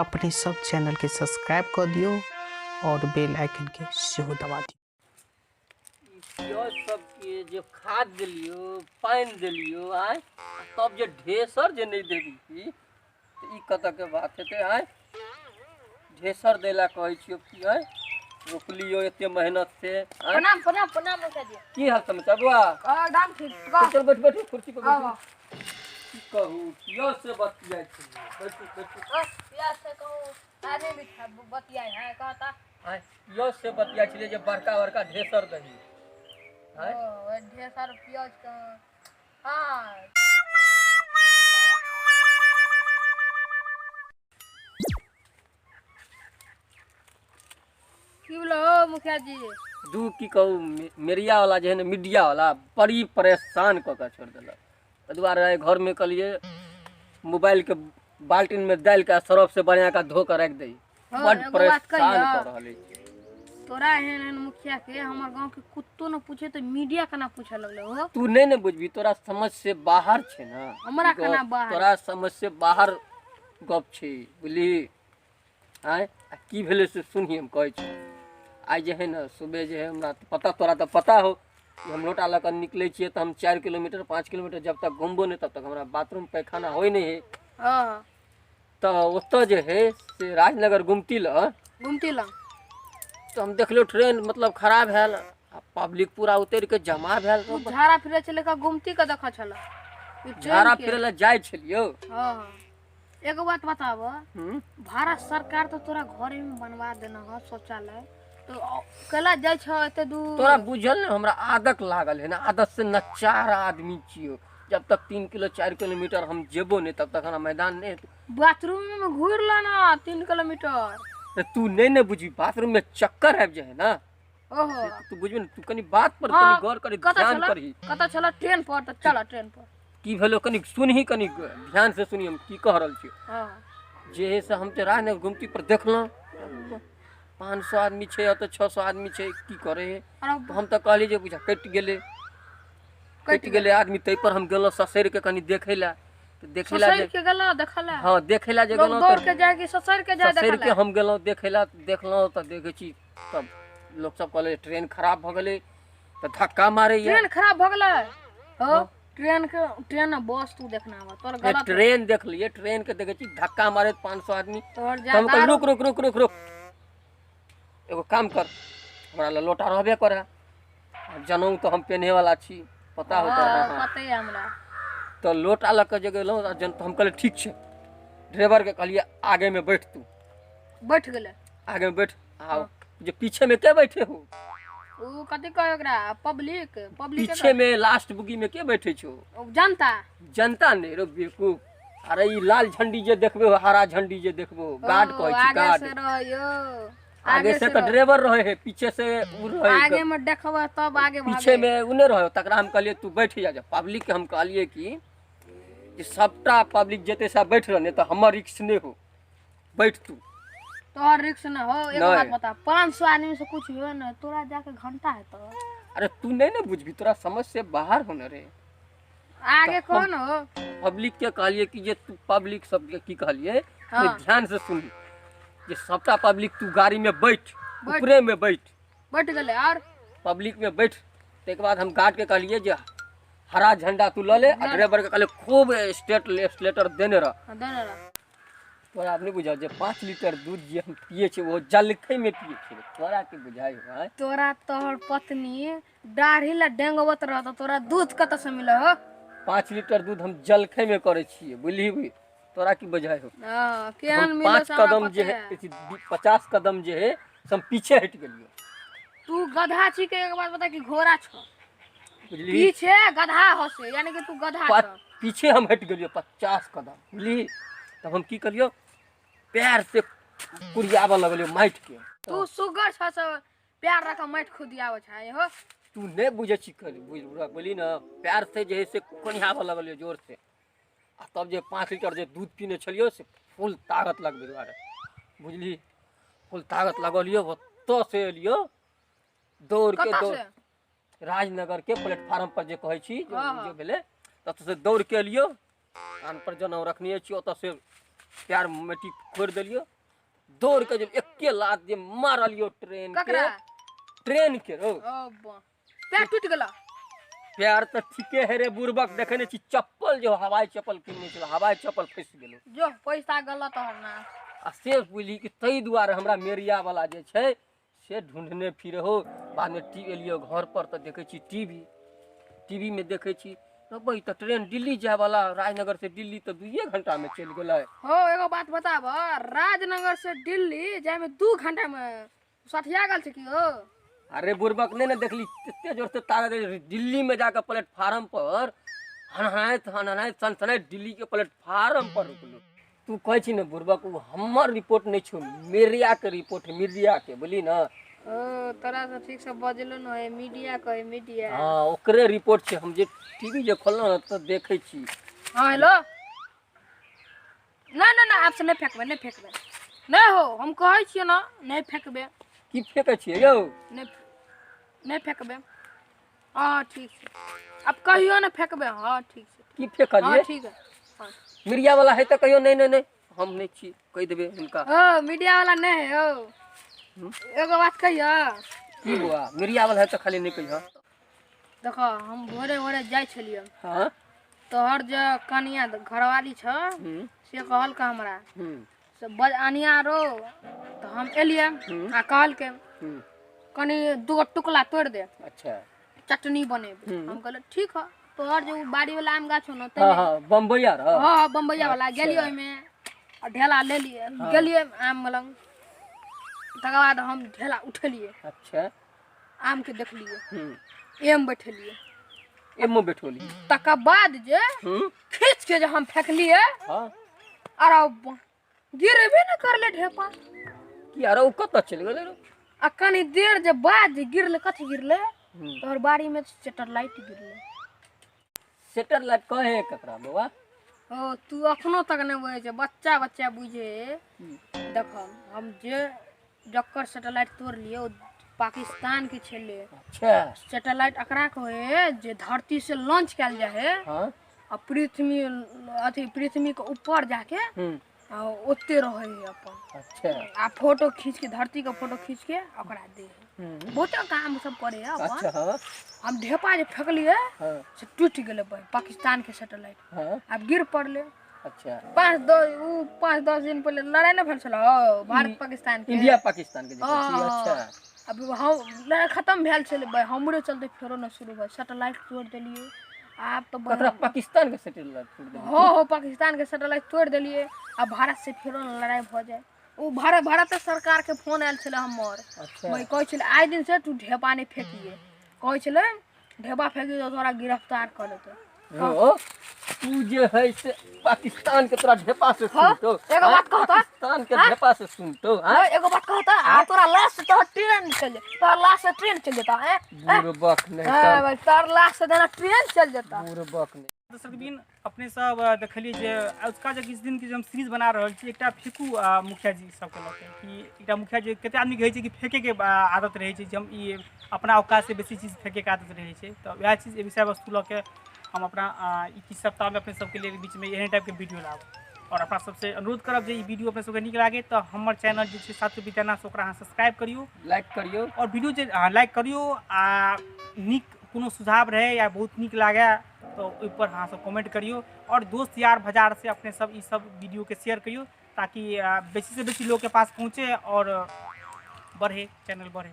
अपने सब चैनलके सब्सक्राइब कऽ दियौ आओर बेल आइकनके सेहो दबा दियौ। प्याज सबके जे खाद देलियो पानि देलियो आय तब जे ढेसर जे नहि देबी तऽ ई कतऽ के बात हेतै आय। ढेसर दै लए कहै छियौ की आय, रोपलियो एते मेहनत से आँय। प्रणाम प्रणाम प्रणाम मौसा जी। की हाल समाचार बौआ? एकदम ठीक। कह। चल बैठ बैठ कुर्सी पर बैठ। हाँ। की कहू प्याज से बतियाइ छलियै, बैठू बैठू। प्याज से कहू आदमी भी बतियाइ है कहता। आँय प्याज से बतियाइ छलियै जे बड़का बड़का ढेसर दही आँय। ओ ढेसर प्याज के। हाँ की बोलो हो मुखिया जी? दू की कहू, मीडिया वाला जे है ने, मीडिया वाला बड़ी परेशान कऽ के छोड़ि देलक। एहि दुआरे आइ घरमे कहलियै मोबाइल के बाल्टीन में डालि के सरफ से बढ़िया के धो के राखि दही। हँ, बड एगो बात परेशान कहियौ? कऽ रहल अछि। तोरा एहन एहन मुखिया के हमर गांव के कुत्तो न पूछे तो मीडिया केना पूछे लगले हो? तू नहि ने बुझबी, तोरा समझ से बाहर छै ने। हमरा केना बाहर? तोरा समझ से बाहर गप छै, बुझली? आँय आ की भेलै से सुनही, हम कहै छी। आइ जे है ने सुबह जे है, हमरा तऽ पता, तोरा तऽ पता हो कि हम लोटा लऽ कऽ निकलै छियै तऽ हम 4 किलोमीटर 5 किलोमीटर जब तक घुमबो नहि तब तक हमरा बाथरूम पैखाना होइ नहि है। हाँ। तऽ ओतऽ जे है से राजनगर गुमती लग, गुमती लग तऽ हम देखलियौ ट्रेन मतलब खराब भेल आ पब्लिक पूरा उतरि के जमा भेल। तू झाड़ा फिरे छलै का गुमती के देखऽ छल? ई ट्रेन झाड़ा के? फिरे लए जाइ छलियौ। हाँ, एगो बात बताब। हम्म। भारत सरकार तो तोरा घरे में बनवा देना है शौचालय, तो केला जाइ छ एते दूर? तोरा बुझल ने हमरा आदत लागल है ना, आदत से नचार आदमी छियो। जब तक 3 किलो 4 किलोमीटर हम जेबो नहीं तब तक हमरा मैदान नहीं हेतौ। बाथरूम में घूर ला ना 3 किलोमीटर। तऽ तू नहीं ने बुझी, बाथरूम में चक्कर आबि जाइ है ना। ओहो। तू बुझबी ने, तू कनी बात पर हाँ, कनी गौर करी, कतऽ ध्यान छला? करही। कतऽ छला? ट्रेन पर? तऽ चल ट्रेन पर। की भेलो कनी सुनही, कनी ध्यान से सुनी हम की कह रहल छियौ। हाँ। जे है से हम तऽ राजनगर गुमती पर देखलहुँ 500 आदमी छै, ओतऽ 600 आदमी छै, की करे है? अरे तऽ हम तऽ कहलियै जे बुझा कटि गेलै, कटि गेलै आदमी। ताहि पर हम गेलहुँ ससरि के कनी देखै लए, तऽ देखै लए ससैर जे के गेला देखला? हँ, देखै लए जे लोग गेलहुँ दौड़ तऽ के जाय कि ससैर के जाय ससरि देखला? के हम गेलहुँ देखै लए, देखलहुँ तऽ देखै छी तब लोक सब कहलै ट्रेन खराब भऽ गेलै तऽ धक्का मारैया। ट्रेन खराब भऽ गेलै हो? ट्रेन के, ट्रेन आ बस तू देखना आबऽ तोर नहि, गलत। ट्रेन देखलियै, ट्रेन के देखै छी धक्का मारैत 500 आदमी। तोहर तऽ हम कहलियै ज्यादा रुक रुक रुक रुक रुक, एगो काम कर, हमरा लग लोटा रहबे करे आ जनउ तऽ हम पेन्हे वाला छी, पता हो तोरा? हाँ, हँ। पते है हमरा। तऽ लोटा लऽ कऽ जे गेलहुँ आ जन तऽ हम कहलियै ठीक छै, ड्राइवर के कहलियै आगे में बैठ तू। बैठ गेलै? आगे में बैठ आ जे पीछे में के बैठे हो? उ कथी कहे ओकरा, पब्लिक, पब्लिक। पीछे में लास्ट बुगी में के बैठे छौ? जनता। जनता नहीं रो बेवकूफ, अरे ई लाल झंडी जे देखबे हो, हरा झंडी जे देखबो, गार्ड ओ, कहै छी। आगे गार्ड से रहियो आगे से तऽ ड्राइवर रहे है, पीछे से उ रहे। आगे में देखबै तब आगे पीछे भागे। में उ नहीं रहे, तकरा हम कहलिए तू बैठ जा। पब्लिक के हम कहलिए कि जे सबटा पब्लिक जेते सब बैठ रहने तऽ हमर रिक्स नहीं हो, बैठ तू। तोहर रिक्स न हो। एगो नहीं। बात बता, 500 आदमी से कुछ हो न तोरा जाके घंटा है तो? अरे तू नहीं ने बुझबी, तोरा समझ से बाहर हो न रे। आगे तऽ हम- कौन हो? पब्लिक के कहलिए कि जे तू पब्लिक सबके की कहलिए, हाँ। ध्यान से सुन, जे सबटा पब्लिक तू गाड़ी में बैठ। बैठ। ऊपरे में बैठ। बैठ गेलै और पब्लिक में बैठ, ताहिके बाद हम गार्ड के कहलिए जे हरा झंडा तू लऽ ले आ ड्राइवर के कहलिए खूब स्टेट एक्सलेटर देने रह। हाँ, देने रह। तोरा नहि बुझल जे 5 लीटर दूध जे हम पिए छियै ओ जलखै में पिए छियै, तोरा की बुझाइ हो आँय? तोरा तोहर पत्नी दाढ़ी ला डेंगबत रहत, तोरा दूध कतऽ से मिले हो? 5 लीटर दूध हम जलखै में करै छियै, बुझलिही? तोरा की बुझाइ हो? हाँ, केहन हम मिले 5 से हमरा कदम पते जे है है। अथी 50 कदम जे है से हम पीछे हटि गेलियै। तू गधा छी के एक बात बता कि घोड़ा छो? बुझलिही? पीछे गधा हसे, यानी कि तू गधा छो। पीछे हम हटि गेलियै 50 कदम, बुझलिही? तब हम की करियौ, पैर से कुरियाबऽ लगलियै माटि के। तू सुगर छ से प्यार रख माटि खुदियाबै छै हो? तू नहि बुझै छी, बोली ने, पैर से जे है से कोनियाबऽ लगलियै जोर से आ तब जे 5 लीटर जे दूध पीने छलियै से फुल ताकत लगबै दुआरे, बुझलिही? फुल ताकत लगलियै, ओतऽ से एलियै दौड़ के। कतऽ दौड़ से? राजनगर के प्लेटफार्म पर जे कहै छी जे हाँ, हाँ। जे भेलै ततऽ से दौड़ के एलियै, कान पर जनउ रखने छी, ओतऽ से पैर मट्टी खोड़ि देलियो दौड़ के जे एके लात जे मारलियो ट्रेन के। ककरा? ट्रेन के रौ। ओ बा, पैर टूटि गेल। पैर तऽ ठीके है रे बुड़बक, देखे नहि छी चप्पल जे हवाई चप्पल किनने छल, हवाई चप्पल फँसि गेलो। जो पैसा गलत तोहर ना। आ से बुझली कि ताहि दुआरे हमरा मेरिया वाला जे छै से ढूंढने फिरे हो। बादमे टी एलियो घर पर तऽ देखै छी टीवी, टीवी में देखै छी रबै तऽ ट्रेन दिल्ली जाय वाला राजनगर से दिल्ली तऽ 2 घंटा में चलि गेलै। हो एगो बात बताब, राजनगर से दिल्ली जाय में 2 घंटा में सठिया गेल छै की हो? अरे बुड़बक नहीं ने देखली, कते जोर से ताकत है, दिल्ली में जाकर प्लेटफार्म पर हनहनाइत हनहनाइत सनसनाइत दिल्ली के प्लेटफार्म पर रुकलो। तू कहै छी ने बुड़बक, ओ हमर रिपोर्ट नहीं छौ, मीडिया के रिपोर्ट है, मीडिया के, बुझली ना? ओ तोरा से ठीक से बजलो न है, मीडिया कहे मीडिया। हाँ ओकरे रिपोर्ट छै, हम जे टीवी जे खोललहुँ ने तऽ देखै छी। हाँ हेलो, ना ना ना आप से नहीं फेंकबे, नहीं फेंकबे, नहीं हो, हम कहै छियै ना नहीं फेंकबे। की फेंकै छियै यौ? नहीं नहीं फेंकबे। हाँ ठीक छै, अब कहियो ना फेंकबे। हाँ ठीक छै। की फेंकलियै? हाँ ठीक है। हाँ मीडिया वाला है तऽ कहियो नहीं नहीं नहीं हम नहीं छी, कहि देबै हुनका। ओ मीडिया वाला नहीं है। ओ एगो बात कहियो। की बौआ, मीडिया वाला है तऽ खाली नहीं कहियो। देखो हम भोरे भोरे जाइ छलियै। हाँ तोहर जे कनिया घरवाली छ से कहलकै हमरा से बज अनिया रो, तऽ हम एलियै आ कहलकै कनि 2 टुकड़ा तोड़ि दे। अच्छा चटनी बनेबै। हम कहलियै ठीक है, तोहर जे बाड़ी वाला आम गाछ हो न। हाँ हाँ बम्बैया रह। हाँ बम्बैया वाला। गेलियै ओहिमे आ ढेला लेलियै, गेलियै आम लग, तकर बाद हम ढेला उठेलियै। अच्छा आम के देखलियै, एम बैठेलियै, एमो बैठोलियै, तकर बाद जे खींच के जे हम फेंकलियै। हाँ अरे गिरबे न करले ढेपा। की अरे ओ कतऽ चलि गेलै रे? आ कनी देर जे बाद जे गिरले, कथी गिरले? तोहर बाड़ी में सेटेलाइट गिरले। सेटेलाइट कहे ककरा बौआ? ओ तू अखनो तक नहीं बुझै छै, बच्चा बच्चा बुझे। देख हम जे जकर सेटेलाइट तोड़ लिए ओ पाकिस्तान के छलै। अच्छा सेटेलाइट एकरा कहे जे धरती से लॉन्च कयल जाय है। हाँ आ पृथ्वी अथी पृथ्वी के ऊपर जाके आ ओते रहे है अपन। अच्छा आ फोटो खींच के, धरती के फोटो खींच के ओकरा दे है। बहुते काम सब करे है अपन। अच्छा हाँ हम ढेपा जे फेंकलिए हाँ से टूटि गेलै पाकिस्तान के सेटेलाइट। हाँ आब गिर पड़लै। अच्छा 5-10 दिन पहले लड़ाई नहीं भेल छलै भारत पाकिस्तान के, इंडिया पाकिस्तान के। हाँ। अच्छा अब हम लड़ाई खत्म भेल छलै, हमरे चलते फेरो न शुरू भेल, सेटेलाइट तोड़ देलिए। आब तो ककरा? पाकिस्तान के सेटेलाइट तोड़ देलिए? हो हो पाकिस्तान के सेटेलाइट तोड़ देलिए। आ भारत से फेरो न लड़ाई भऽ जाए। ओ भारत भारत सरकार के फोन आयल छलै हमर। अच्छा भाई कहै छलै आइ दिन से तू ढेपा नहीं फेंकिए, कहै छलै ढेपा फेंकी तो तोरा गिरफ्तार कर लेतौ। हो तू जे है से पाकिस्तान के तोरा ढेपा से सुनतो। एगो बात कहता? पाकिस्तान के ढेपा से सुनतो। हाँ एगो बात कहता, आ तोरा लाश से तोहर ट्रेन चल जेता, तोहर लाश से ट्रेन चल जेता। बुड़बक नहीं। हाँ भाई तोहर लाश से देना ट्रेन चल जेता। बुड़बक नहीं। दर्शक बिन अपने सब देखलिए जे अजुका जे किछु दिनके जे हम सीरीज बना रहल छी, एकटा फेकू मुखिया जी सबके लऽ के कि एकटा मुखिया जी कते आदमी कहै छै कि फेंकेके आदत रहै छै, जे हम ई अपना औकात से बेसी चीज फेंकेके आदत रहै छै। तऽ वएह चीज एहि विषय वस्तु लऽ के हम अपना ई किछु सप्ताहमे अपने सबके लेल बीचमे एहन टाइपके वीडियो लाब। और अपना सबसे अनुरोध करब जे ई वीडियो अपने सबके नीक लागे तऽ हमर चैनल जे छै सातु विद्यानाथ, ओकरा अहाँ सब्सक्राइब करियौ, लाइक करियौ और वीडियो जे अहाँ लाइक करियौ। आ नीक कोनो सुझाव रहै या बहुत नीक लागै तऽ ओहिपर अहाँ सब कमेंट करियौ और दोस्त यार भजार से अपने सब ई सब वीडियो के शेयर करियौ ताकि बेसी से बेसी लोग के पास पहुँचे और बढ़े, चैनल बढ़े।